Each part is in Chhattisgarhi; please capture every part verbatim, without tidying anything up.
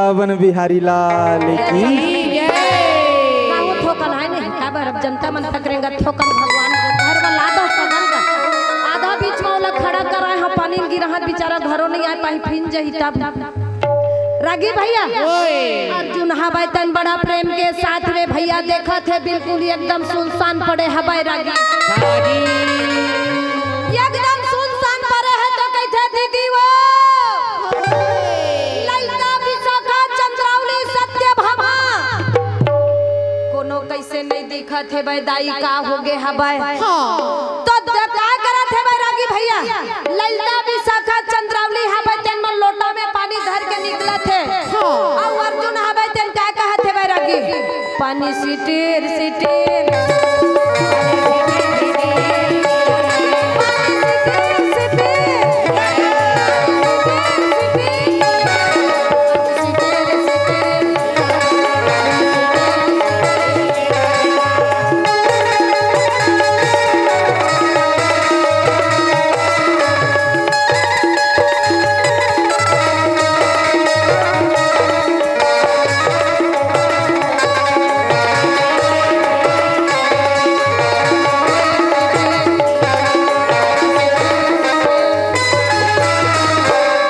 अपन बिहारी लाल की। काहू थोकन आय नहीं, काबर अब जनता मन तक रेंगत थोकन भगवान के घर में लादो सगन का। आधा बीच में ओला खड़ा कराए ह, पानी में गिरा ह, बेचारा घरों नहीं आय पाही, फिन जही तब। रागी भैया, ओए। अर्जुन हवय तन बड़ा प्रेम के साथ में भैया देखत हे, बिल्कुल एकदम सुनसान पड़े हवय रागी। एकदम सुनसान पड़े हे तो कहिथे, "दीदी वो, ललका विशाखा चंद्रावली सत्यभामा, कोनो कइसे नहीं दिखत हे बे दाई, का होगे हवय?" हाँ। तो द-, का करत हे बे रागी भैया? ललका विशाखा चंद्रावली हवय, तेन मन लोटा में पानी धर के निकलत हे। हाँ। अउ अर्जुन हवय, तेन का कहत हे बे रागी? पानी सिटिर सिटिर।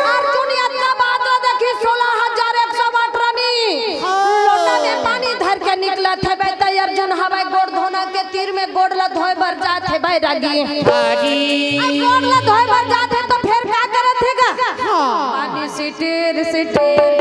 अर्जुन अतना बात ला देखिस, सोलह हजार एक सौ आठ रानी। हाँ। लोटा में पानी धर के निकलत हे बे, त अर्जुन हवय गोड़ धोना के तीर में गोड़ ला धोए बर जात हे बे रागी। रागी। अब गोड़ ला धोए बर जात हे तो फेर का करत हे गा? हाँ। पानी सिटिर सिटिर।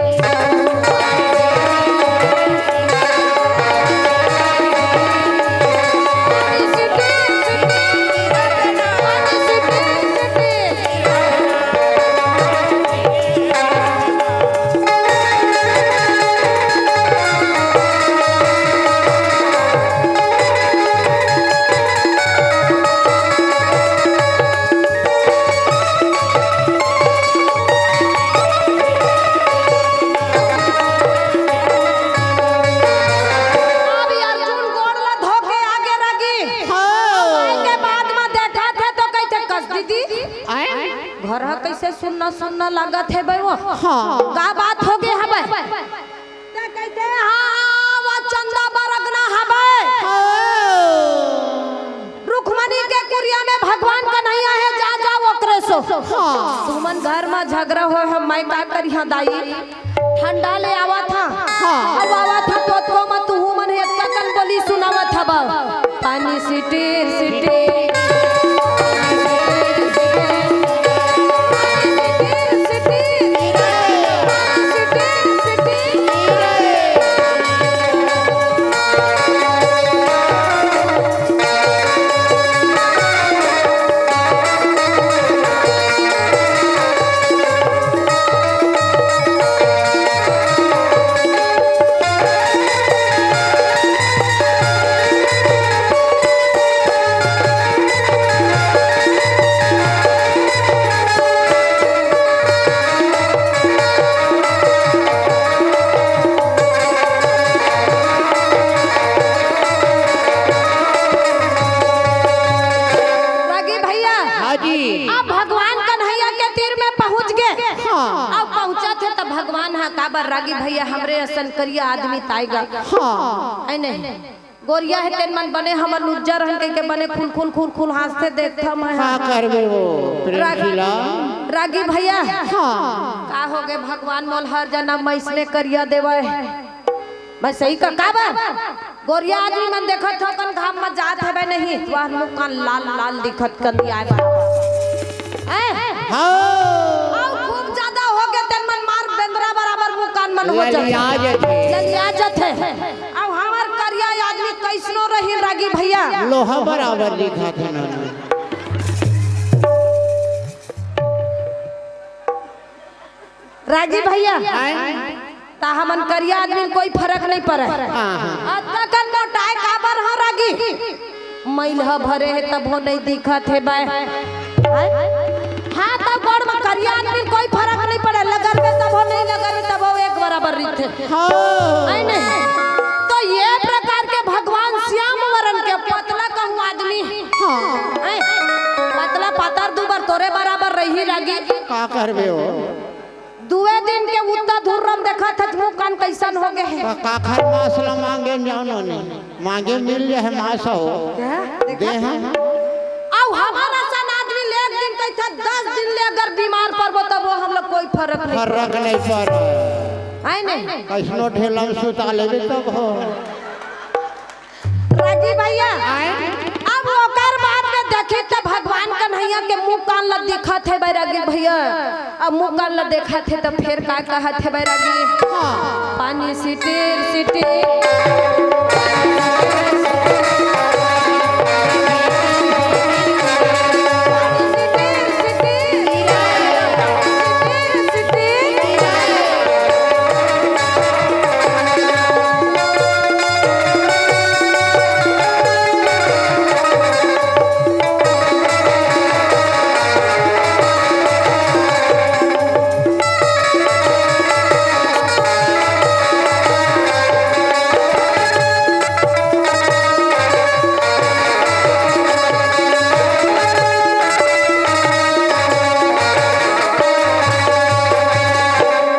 अब अर्जुन गोड़ ला धो के आगे रागी। हाँ। आए के बाद में देखत हे तो कहिथे, "कस दीदी, आए? घर ह कइसे सुन्ना सुन्ना लागत हे बे वो? हाँ। का बात होगे हवय?" त कहिथे, "हाँ, वो चंदा बरगना हवय। हाँ। रुक्मणी के कुरिया में भगवान कन्हैया हे, जा, जा ओकरे सो।" हाँ। तुमन घर में झगरा होय ह, मैं का करिहां दाई? ठंडा ले आवत हा। हाँ। अब आवत हा, तोतको म तुहू मन हे, अतका कन बोली सुनावत हवव। पानी सिटिर सिटिर। रागी भैया, हाँ जी। आप भगवान कन्हैया के तीर में पहुंच गए। हाँ। अब पहुंचत हे त भगवान हा काबर रागी भैया हमरे असन करिया आदमी ताएगा। हाँ। है नहीं? गोरिया हे तेन मन बने हमन उज्जर हन कहिके बने खुल खुल खुल खुल हाँसथे देखथव मैं। का करबे वो प्रेम राग-, खिला? रागी भैया। हाँ। का होगे भगवान मोल हर जनम म अइसने करिया देवय। मैं सही का, काबर? गोरिया आदमी मन देखत हो कन घाम म जात हवय नहीं, तुहार मुंह कान लाल लाल दिखत कंदियाय बा। हैं? हाँ। अउ खूब ज्यादा होगे तेन मन मार बेंदरा बराबर मुंह कान मन हो जात। ललिया जथे। ललिया जथे। अउ हमर करिया आदमी कइसनो रही रागी भैया। लोहा बराबर दिखत हे ना। रागी भैया, आय? त हमन करिया आदमी म कोई फरक नहीं पड़े। हाँ, हाँ। अतका कन मोटाए काबर हो रागी? मइल ह भरे हे तभो नहीं दिखत हे बे। आय? हाँ, त गोड़ म करिया आदमी म कोई फरक नहीं पड़े, लगरबे तभो नहीं लगरबे तभो एक बराबर रहिथे। हाँ। है नहीं? तो ये प्रकार के भगवान श्याम वरण के पतला कहूँ आदमी। हाँ। हैं? पतला पातर दू बर तोरे बराबर रही रागी। का करबे हो? दुए दिन के उत्ता धुर्रम देखत हच, मुंह कान कैसन हो गए हे। त काखर मांस ल मांगे जानो ने, मांगे मिल जाए मांस हो। क्या? दे देखत हैं। अउ हमर असन आदमी ले एक दिन कहिथे, दस दिन ले अगर बीमार पड़बो तब वो हम लोग कोई फर्क नहीं। फर्क नहीं पड़े। है नहीं? कैसनो ढेला में सुता लेबे तब हो। रागी भैया, आय? अब ओकर बाद में देखी त भगवान कन्हैया के मुंह कान ल दिखत हे बैरागी भैया। अब मुंह कान ल देखत हे त फेर का कहत हे बैरागी? हाँ। पानी सिटिर सिटिर।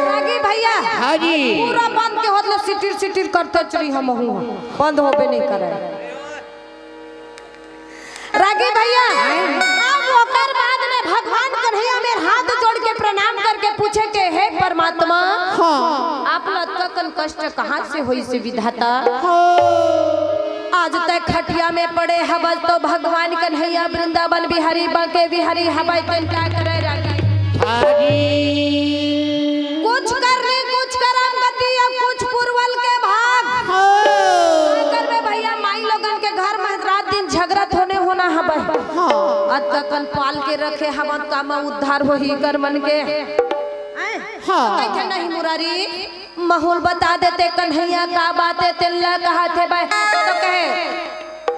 रागी भैया, हाँ जी। पूरा बंद के होत ले सिटिर सिटिर करत चली हमहू, बंद होबे नहीं करे। रागी भैया, अब ओकर बाद में भगवान कन्हैया मेर हाथ जोड़ के प्रणाम करके पूछे के, "हे परमात्मा, हाँ। आप ल अतका कन कष्ट कहाँ से होइस विधाता? हाँ। आज तै खटिया में पड़े हवस तो भगवान कन्हैया वृंदावन बिहारी बांके बिहारी हवय, तेन का करे रागी?" हाँ जी। कुछ करनी, कुछ करम गति, अब कुछ पुरवल के भाग। हाँ। का करबे भैया, माई लोगन के घर में रात दिन झगरत होने होना हवय। हाँ। अतका कन पाल के रखे हवन, कामा उद्धार होही कर मन के। हैं? हाँ। कहिथे नहीं मुरारी, महूं ल बता देते कन्हैया का बात हे, तेन ल कहाथे बे। तो कहे,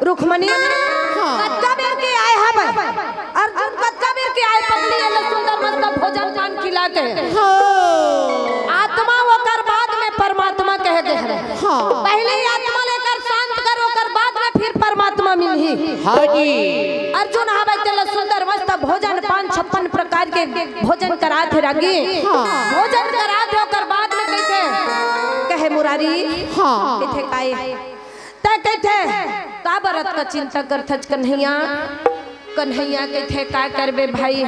रुक्मणी, हाँ। कतका बेर के आए हवय? अर्जुन कतका बेर के आए पगली, एला सुंदर मस्त भोजन पान खिला के। हाँ। आत्मा ओकर बाद में परमात्मा कह गे हवय। हाँ। पहले ही आत्मा लेकर शांत कर, ओकर बाद में फिर परमात्मा मिलही। हाँ जी। अर्जुन हवय तेला सुंदर मस्त भोजन पान छप्पन प्रकार के भोजन करात हे रागी। हाँ। भोजन करात हे, ओकर बाद में कहिथे, कहे मुरारी, हाँ। कहिथे काए? तैं कहिथे, "काबर अतका चिंता करथच कन्हैया?" कन्हैया कहिथे, "का करबे भाई,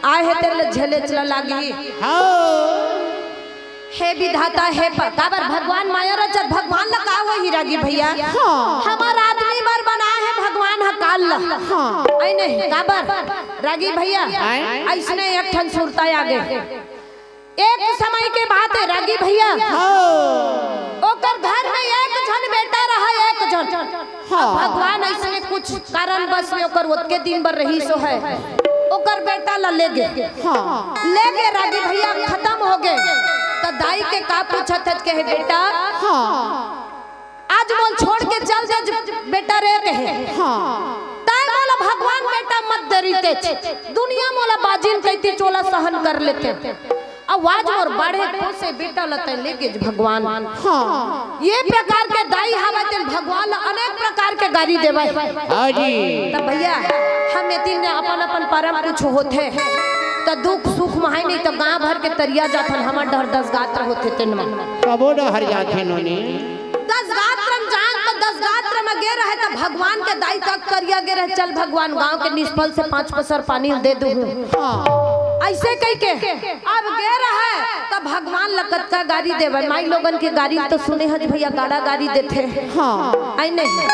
आहे तेला झेलेच ल लागही।" हाँ। हे विधाता, हे प-, काबर भगवान माया रचत, भगवान ल का होही रागी भैया? हाँ। हमर आदमी बर बनाए हे भगवान ह काल ल। हाँ। अइ नहीं, काबर? रागी भैया, आय? अइसने एक ठन सुरता आगे। एक समय के बात हे रागी भैया, हाँ। ओकर घर में एक झन बेटा रहा, एक झन। हाँ। भगवान अइसने कुछ कारणवश में ओकर ओतके दिन बर रहिस हे, ओकर बेटा ला ले गे। हाँ। ले गे रागी भैया, खतम हो गे। त दाई के का पूछत हे, कहे, "बेटा, हाँ। आज मोला छोड़ के चल दे बेटा रे," कहे। हाँ। "तैं मोला भगवान बेटा मत दे रहितेच, दुनिया मोला बाजिन कहितिस, ओला सहन कर लेतेंव। अउ आज मोर बाढ़े पोसे बेटा ल तैं ले गेच भगवान।" हाँ। ये प्रकार के दाई हवय तेन भगवान ल अनेक प्रकार के गारी देवय। हाँ जी। त भैया, हम एती ने अपन अपन परम कुछ होथे, त दुख सुख म हे नहीं त गांव भर के तरिया जाथन, हमर डहर दस गात्र होथे तेन म। सबो डहर जाथे नोनी। दस गात्र म जान त दस गात्र म गे रहे त भगवान के दाई तक करिया गे रहे, "चल भगवान, गांव के निष्फल से पांच पसर पानी दे दूहूं।" हाँ। अइसे कहिके अब गे रहे त भगवान ल कतका गारी देवय। माई लोगन के गारी तो सुने हच भैया, गाड़ा गारी देथे। हाँ। अइ नहीं।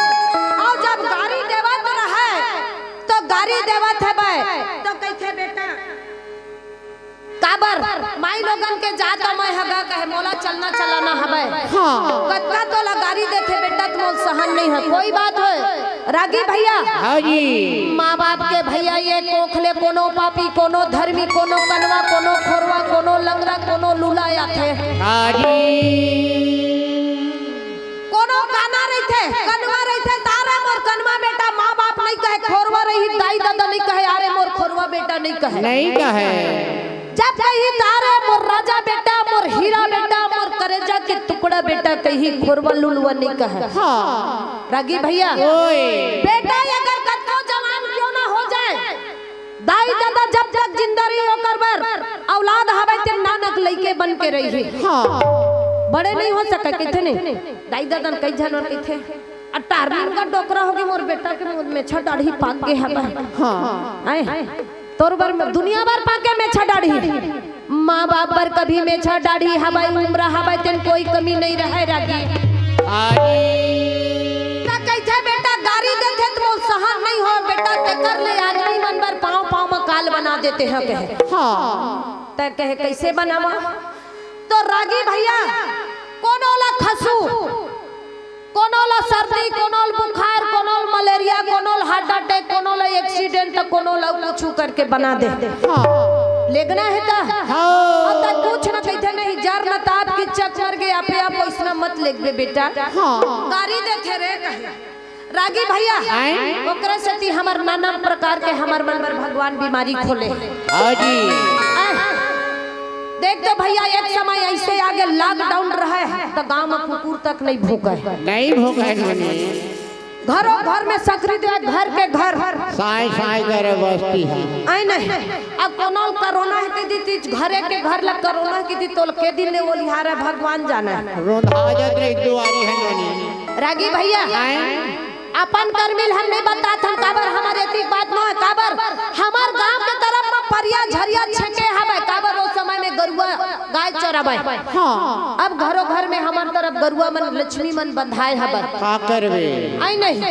अउ जब गारी देवत रहे त गारी देवत हवय त कहिथे, "बेटा, काबर? माई लोगन के जात मैं ह गा," कहे, "मोला चलना चलाना हवय।" हाँ। कतका तोला गारी देथे बेटा, त मोला सहन नहीं हे। कोई बात होय, रागी भैया। हाँ जी। माँ बाप के भैया ये कोख ले कोनो पापी, कोनो धर्मी, कोनो कनवा, कोनो खोरवा, कोनो लंगरा, कोनो लूला आथे। हाँ जी। कोनो काना रहिथे, कनवा रहिथे, तारे मोर कनवा बेटा, माँ बाप नहीं कहे, खोरवा रही, दाई ददा नहीं कहे, "अरे मोर खोरवा बेटा," नहीं कहे। नहीं कहे। जब कही, "तारे मोर राजा बेटा, मोर हीरा बेटा, मोर करेजा के टुकड़ा बेटा," कही, खोरवा लुलवा नहीं कहे। हाँ। रागी भैया, ओए। बेटा अगर कतको जवान क्यों ना हो जाए, दाई ददा जब तक जिंदा रही ओकर बर औलाद हवय, तेन नानक लइका लइके बन के रही। हाँ। बड़े नहीं हो सके, कहिथे नहीं। दाई ददा कई झन कहिथे, "आ टार्निंग का डोकरा होगे, मोर बेटा के मुँह में छा डाढ़ी पाक गे हवय।" हाँ। आए, तोर बर में दुनिया भर पाके में छा डाढ़ी। माँ बाप बर कभी में छा डाढ़ी हवय, उम्र हवय, तेन कोई कमी नहीं रहय रागी। ता कहिथे, "बेटा गारी देथे त मोर सहन नहीं हो बेटा, तेकर ले आदमी मन बर पाँव पाँव म काल बना देते हैं," कहे। हाँ। त कहे, "कैसे बनावा?" तो रागी भैया, कोनो ला खसू, कोनो ला सर्दी, कोनो ला बुखार, कोनो ला मलेरिया, कोनो ला हार्ट अटैक, कोनो ला एक्सीडेंट, त कोनो ला कुछु करके बना दे। हाँ। लेगना हे त? हाँ। अब तक कुछ न कहिथे नहीं, जर न ताप की चक मर गे, आपे आप वैसना मत लेगबे बेटा। हाँ। गारी देथे रे कहे। रागी भैया, आय? ओकरे सेती हमर नाना प्रकार के हमर मन बर भगवान बीमारी खोले। हाँ जी। आय, देख तो भैया, एक समय ऐसे आगे लॉकडाउन रहे, त गांव में कुकुर तक नहीं भूंके। नहीं भूंके नोनी। घरों घर में सकरी दे, घर के घर। साय साय करे बस्ती है। आय नहीं, अब कोनो ल कोरोना हे कहि दी, घरे के घर ला कोरोना कहि दी, तोल के दिन ले ओलिहारा भगवान जाने। रोंधा जात रे एक दुआरी है नोनी। रागी भैया, आय? अपन करमिल हम नहीं बतात हन, काबर हमर एतिक बात न है, काबर हमर गांव के तरफ म परिया झरिया छेके हवे, काबर ओ समय में गरुआ गाय चरावे। हाँ। अब घरों घर में हमर तरफ गरुआ मन, लक्ष्मी मन बंधाए हवे। का करबे? आय नहीं,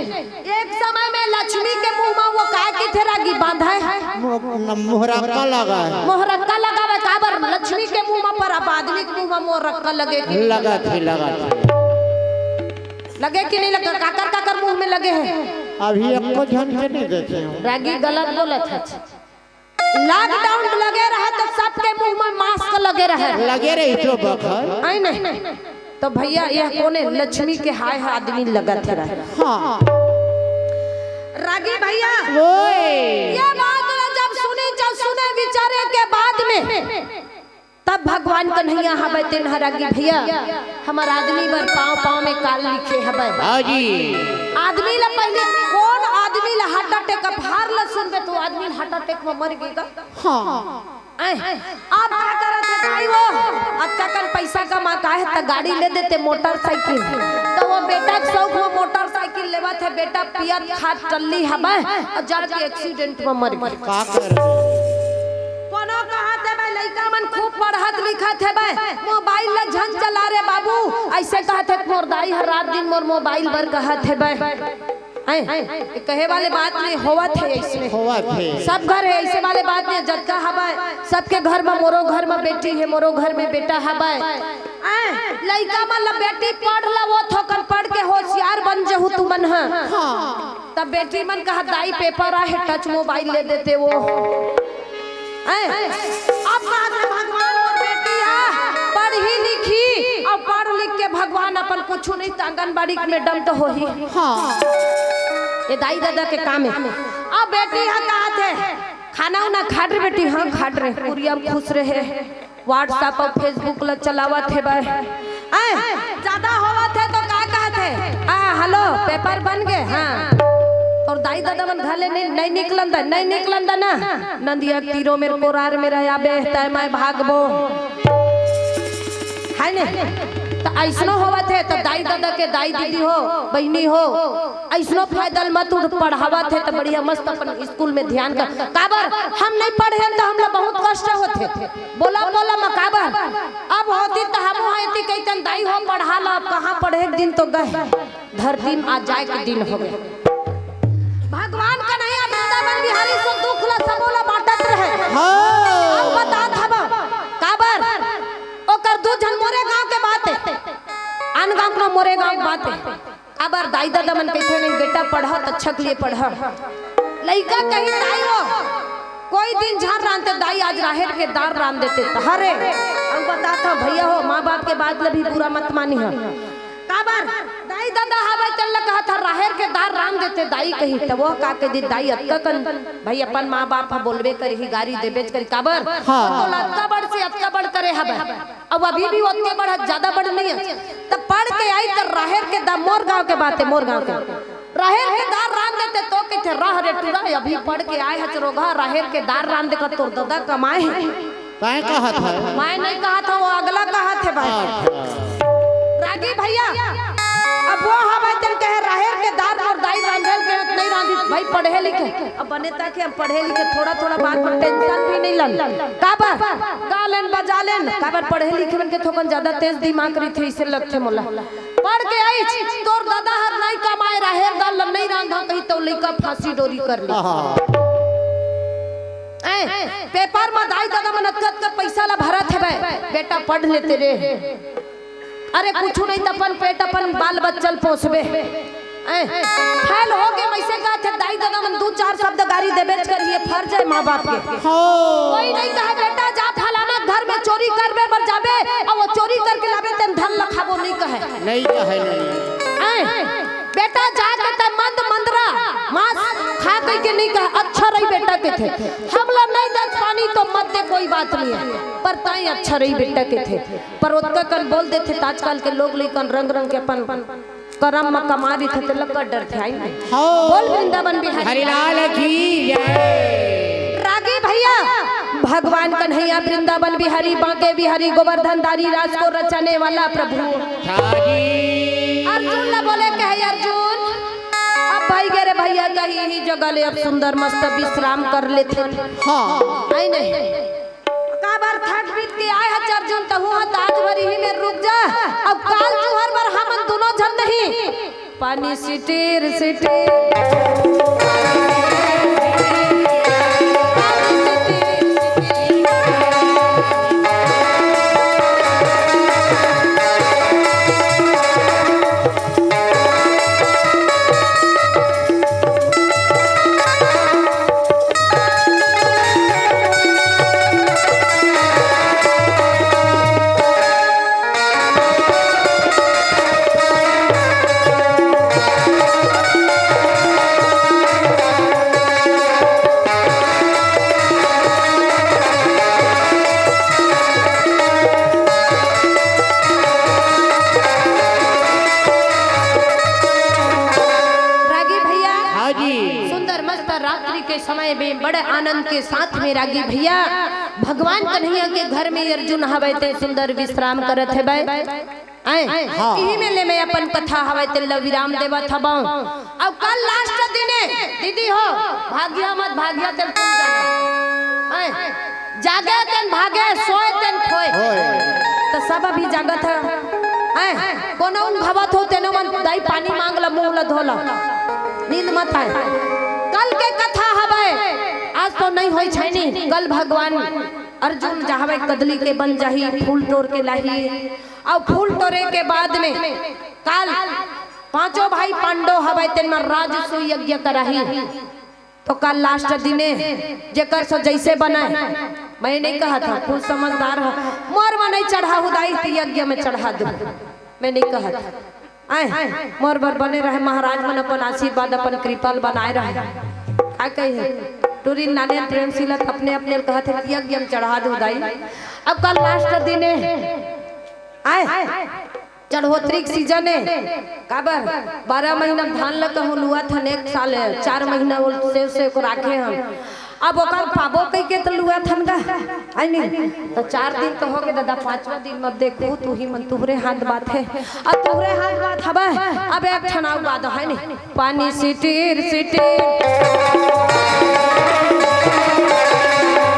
एक समय में लक्ष्मी के मुंह म वो काय कहिथे रागी बांधे? मो-, न-, मोहरक्का लगा है। मोहरक्का लगावे, काबर लक्ष्मी के मुंह म, पर अब आदमी के मुंह म मोहरक्का लगे कि लगत ही, लगत ही। लगे कि नहीं लगे? काकर काकर मुंह में लगे हैं? अभी एको झन के नहीं देखे हूँ। रागी गलत बोलत है। लॉकडाउन लगे रहे तो सबके मुंह में मास्क लगे रहे। लगे रही तो बखर। आय नहीं। तो भैया, यह कोने लक्ष्मी के हाय हा आदमी लगत रहे। हाँ। रागी भैया, ओए। ये बात ला जब सुने, जब सुने विचारे के बाद में, तब भगवान कन्हैया हवय तेन ह रागी भैया, हमर आदमी बर पाँव पाँव में काल लिखे हवय। हाँ जी। आदमी ला पहले कोन आदमी ला हार्ट अटैक, अब हार ला सुनबे तो आदमी ला हार्ट अटैक में मर गे गा। हाँ। ऐ, अब का करत हे भाई वो? अतका कन पैसा कमा का हे त गाड़ी ले देते मोटरसाइकिल। त वो बेटा के शौक में मोटरसाइकिल लेवत हे, बेटा पियत खात टल्ली हवय अउ जाके एक्सीडेंट में मर गे। का कर? कोनो कहत हे भाई लइका मन खूब पढ़त लिखत हे भाई, मोबाइल ला झन चला रे बाबू, ऐसे कहत हे मोर दाई हर रात दिन मोर मोबाइल बर कहत हे भाई। हैं? ये कहे वाले बात नहीं, होवत हे ऐसने। होवत हे। सब घर हे ऐसे वाले बात नहीं, जतका हवय, सबके घर में मोरो घर में बेटी हे, मोरो घर में बेटा हवय। हैं? लइका मन ला बेटी पढ़ ला, वो थोकन पढ़ के होशियार बन जहू तुमन ह। हाँ। तब बेटी मन कहा, "दाई पेपर आहे, टच मोबाइल ले देते वो।" हैं? अब बात हे भगवान मोर बेटी ह पढ़ी लिखी अउ पढ़ लिख के भगवान अपन कुछु नहीं त आंगनबाड़ी के मैडम तो होही। हाँ। ये दाई ददा के काम हे। अब बेटी ह कहत हे, "खाना उना खाट रे बेटी?" "हाँ खाट रे।" "कुरिया खुश रहे, WhatsApp अउ Facebook ला चलावत हे बे।" आय, ज्यादा होवत हे तो का कहत हे? "आ, हेलो, पेपर बन गे?" "हाँ।" "तोर दाई ददा मन घर ले नहीं, नहीं निकलन दा, नहीं निकलन दा ना?" "नंदिया के तीरो मेर कोरार मेर आबे, तय मैं भागबो।" है ने? त ऐसनो होवत हे, त दाई ददा के दाई दीदी हो, बहिनी हो, ऐसनो फायदा मत उठ, पढ़ावत हे त बढ़िया मस्त अपन स्कूल में ध्यान कर। काबर हम नहीं पढ़े त हमला बहुत कष्ट होथे। बोला, बोला म काबर? अब होती त हम वहाँ इतनी कहितन, "दाई हो पढ़ा ला, अब कहाँ पढ़े के दिन तो गए, धरती में आ जाए के दिन हो गए।" भगवान कन्हैया वृंदावन बिहारी से दुख ला सबो ला बांटत रहे। हाँ। अब बतात हव काबर? ओकर दू झन मोरे गांव के बात हे, आन गांव के मोरे गांव के बात हे। काबर दाई ददा मन कहिथे, "नहीं बेटा, पढ़ा त अच्छा के लिए पढ़ा।" लइका कही, "दाई हो, कोई दिन झन रांधते दाई, आज राहेर के दार रांध देते त हरे।" अउ बतात हव भैया हो, माँ बाप के बात ल भी बुरा मत मानी ह। काबर दाई ददा हवय तेन ल कहत ह, "राहेर के दार रांध देते दाई," कही त वो का कहि दी, "दाई अतका कन भाई अपन माँ बाप ह बोलबे करही, गारी देबेच करही।" काबर? हाँ। तोला अतका बड़ से अतका बड़ करे हवय। अब अभी भी ओतके बड़ ह, ज्यादा बड़ नहीं हे। त पढ़ के आई त राहेर के दा-, मोर गांव के बात हे, मोर गांव के। राहेर के दार रांध देते तो कहिथे, "रह रे टूरा, अभी पढ़ के आए हच रोगहा, राहेर के दार रांध दे का तोर ददा कमाए हे।" काय कहत है? मैं नहीं कहत हूँ, वो अगला कहत है भाई। अच्छा। रागी भैया, अब वो हवय तेन कहे राहेर के दार मोर दाई रांधल के नहीं रांधी भाई, पढ़े लिखे। अब बने ताकि हम पढ़े लिखे, थोड़ा थोड़ा बात में टेंशन भी नहीं लन। काबर? गा लेन बजा लेन, काबर पढ़े लिखे मन के थोकन ज्यादा तेज दिमाग रहिथे, इसे लगथे मोला। पढ़ के आइच, तोर दादा हर नहीं कमाए राहेर दाल ल नहीं रांधा कही तो लइका फांसी डोरी कर ले। आहा। ए, पेपर म दाई ददा मन अतका अतका पइसा ला भरत हवय, बेटा पढ़ लेते रे। अरे कुछु नहीं त अपन पेट अपन बाल बच्चा ल पोसबे। ए, फेल हो के वइसे कहत हे, दाई ददा मन दू चार शब्द गारी देबेच करिए, फर्ज है माँ बाप के। हाँ। कोई नहीं कहे बेटा जा फलाना घर में चोरी करबे बर जाबे, अउ वो चोरी करके लाबे तेन धन ल खाबो नहीं कहे। नहीं कहे नहीं। ए, बेटा जाके त मंद मंदरा मांस खा कहिके नहीं कहे, अच्छा रही बेटा के थे। हमला नहीं दे पानी तो मत दे, कोई बात नहीं है, पर ताई अच्छा रही बेटा के थे। पर ओतका कन बोल देथे त आजकल के लोग लइकन रंग रंग के अपन करम म कमा देथे, त लक्का डरथे आई नहीं। हाँ। बोल वृंदावन बिहारी। हरिलाल की जय। रागी भैया, भगवान कन्हैया वृंदावन बिहारी, बांके बिहारी, गोवर्धन धारी रास को रचाने वाला प्रभु। अर्जुन ला बोले कहे अर्जुन, अब भाई गे रे भैया कहीं ही जगह ले अब सुंदर मस्त विश्राम कर लेथे। हाँ। आई नहीं। काबर थक बीत के आए हच अर्जुन, तहूँ ह त आज भर इही में रुक जा। अब काल जुहर बर हमन दुनों झन नहीं। पानी सिटिर सिटिर, पानी सिटिर सिटिर। रागी भैया, हाँ जी। सुंदर मस्त रात्रि के समय में बड़े आनंद के साथ में रागी भैया भगवान कन्हैया के घर में अर्जुन हवय ते सुंदर विश्राम करत हवय। आए, हाँ। इही में ले मैं अपन कथा हवय तेला विराम देवत हवं। अउ कल लास्ट दिने दीदी हो, भागिया मत भागिया तेल तुम जाना। आए, जागे तेन भागे, सोए तेन खोए। होए। त सब अभी जागत हे। आए, कोनो उंघावत हो तेनो मन दाई पानी मांग ल, मुंह ल धो ल। नींद मत आए। कल के कथा हवय, आज तो नहीं होई छैनी, कल भगवान अर्जुन जहावे कदली के बन जाही, फूल टोर के लाही। अउ फूल टोरे के बाद में काल पांचों भाई पांडव हवय तेन म राजसूय यज्ञ कराही। तो काल लास्ट दिने जेकर से जैसे बने, मैं नहीं कहत हूँ, खुद समझदार हो, मोर म नहीं चढ़ाहू दाई त यज्ञ में चढ़ा दू, मैं नहीं कहत। आए, मोर बर बने रहे महाराज मन अपन आशीर्वाद अपन कृपा ल बनाए रहे। का कही है टूरी नाने प्रेम सीलत अपने अपने ल कहत हे कि यज्ञ में चढ़ा दू दाई। अब काल लास्ट दिने आए, चढ़ोतरी के सीजन हे, काबर बारह महीना धान ल कहूँ लुआ थन, एक साल हे, चार महीना वो सेव सेव को राखे हम। अब ओकर पाबो कहिके त लुआ थन गा, है नी? त चार दिन तो हो गे दादा, पांचवा दिन म देखू तू ही मन तुहरे हाथ बात हे, अब तुहरे हाथ बात हवय, अब एक ठन अउ गा दो, है नी? पानी सिटिर सिटिर,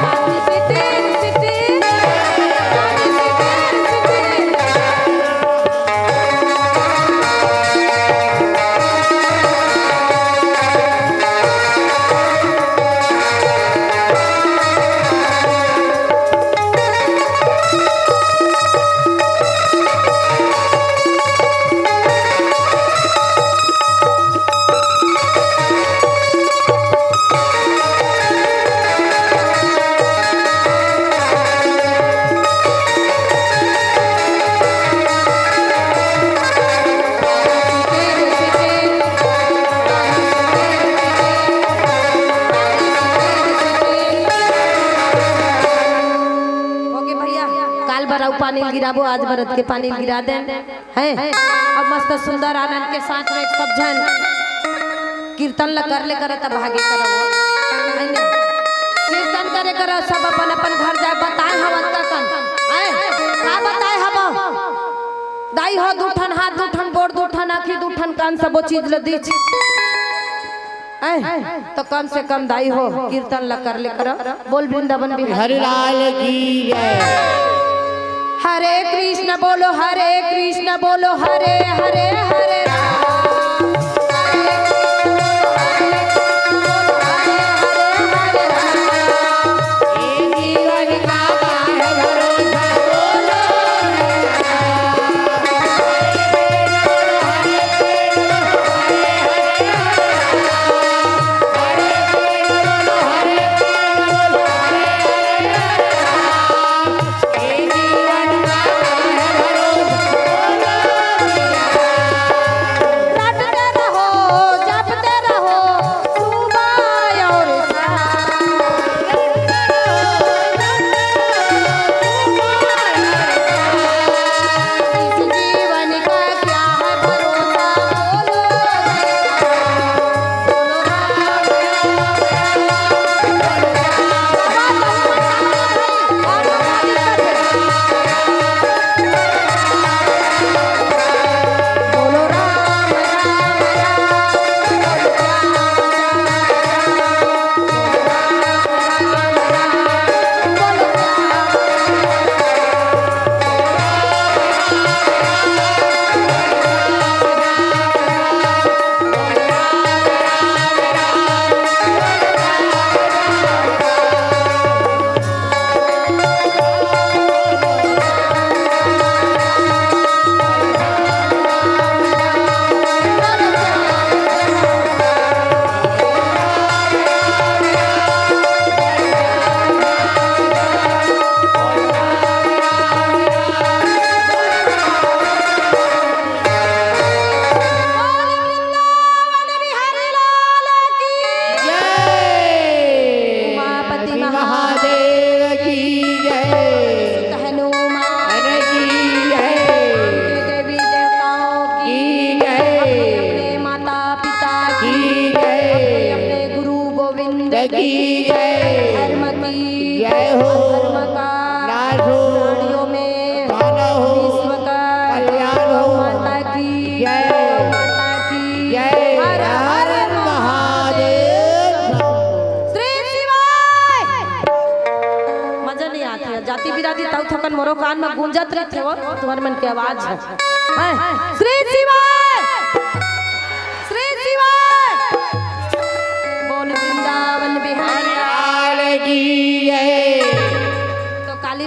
पानी सिटिर सिटिर, पानी सिटिर सिटिर। ओके भैया, काल बर अउ पानी गिराबो, आज बरत के पानी गिरा देन। हैं? अब मस्त सुंदर आनंद के साथ में सब झन कीर्तन ल कर ले करत भागे करव। हैं ना? कीर्तन करे करव, सब अपन अपन घर जाए, बताए हवा कान सबो चीज ल दीच। ऐ, तो कम से कम दाई हो, कीर्तन ल कर ले कर। बोल वृंदावन बिहारी हरि लाल की जय। हरे कृष्ण बोलो, हरे कृष्ण बोलो, हरे हरे हरे राम। हरे कृष्ण बोलो, हरे कृष्ण बोलो, हरे हरे हरे राम। रटते रहो, जपते रहो, सुबह और शाम। इस जीवन का क्या है भरोसा, बोलो जयकारा। बोलो राम, राम, राम, राम। बोल वृंदावन बिहारी लाल की जय। उमापति महादेव की जय। सुत हनुमान की जय। देवी देवताओं की की जय। अपने माता पिता की की जय। अपने गुरु गोविंद की जय। धर्म की जय हो। धर्म का नाश हो। प्राणियों में मानव हो। विश्व का कल्याण हो। माता की जय। माता की जय। हर हर हर महादेव। श्री शिवाय। मजा नहीं आती है। जाति बिरादरी तउ थकन मोरो कान में गूंजत रहिथे वो, तुम्हर मन के आवाज है। हैं? श्री शिवाय। श्री शिवाय। बोल वृंदावन बिहारी लाल की जय। तो काली